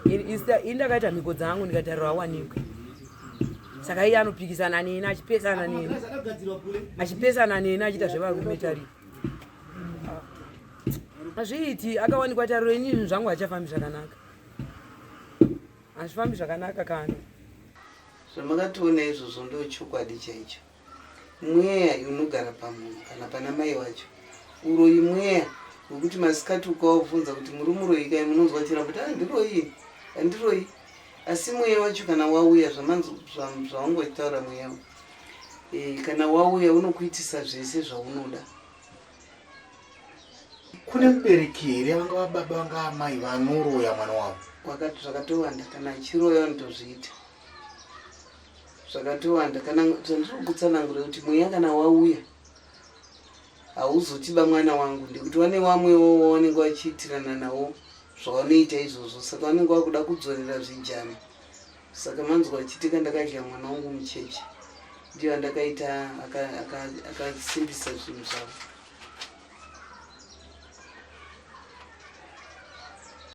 Ini ndakaita mhiko dzangu ndikatarira awanikwe. Saka iye anopikisana neni achipesana neni. Achipesana neni achiita zvevarume tariro. Hazviiti akawanikwa tariro ini zvinhu zvangu hachafambi zvakanaka. Hazvifambi zvakanaka kana. Zvamakatoona izvozvo ndochokwadi chaicho. Mweya unogara pamunhu kana pana mai wacho. Uroyi mweya wekuti masikati ukaobvunza kuti muri muroyi kai munonzwa chiramba kuti handiroyi handiroyi asi mweya wacho kana wauya zvawangotaura mweya e, kana wauya unokuitisa zvese zvaunoda. Kune mubereki here vangava baba vangava amai vanoroya mwana wavo? Wakati zvakatowanda kana achiroya unotozviita zvakatowanda kana zvandiri kutsanangura kuti mweya kana wauya hauzotiba mwana wangu ndekuti wane wamwewo wavanenge vachiitirana nawo zvavanoita izvozvo saka vanenge vakuda kudzorera zvijana saka manzwa vachitika ndakadya mwana wangu mucheche ndiyo andakaita akasimbisa zvinhu zvavo.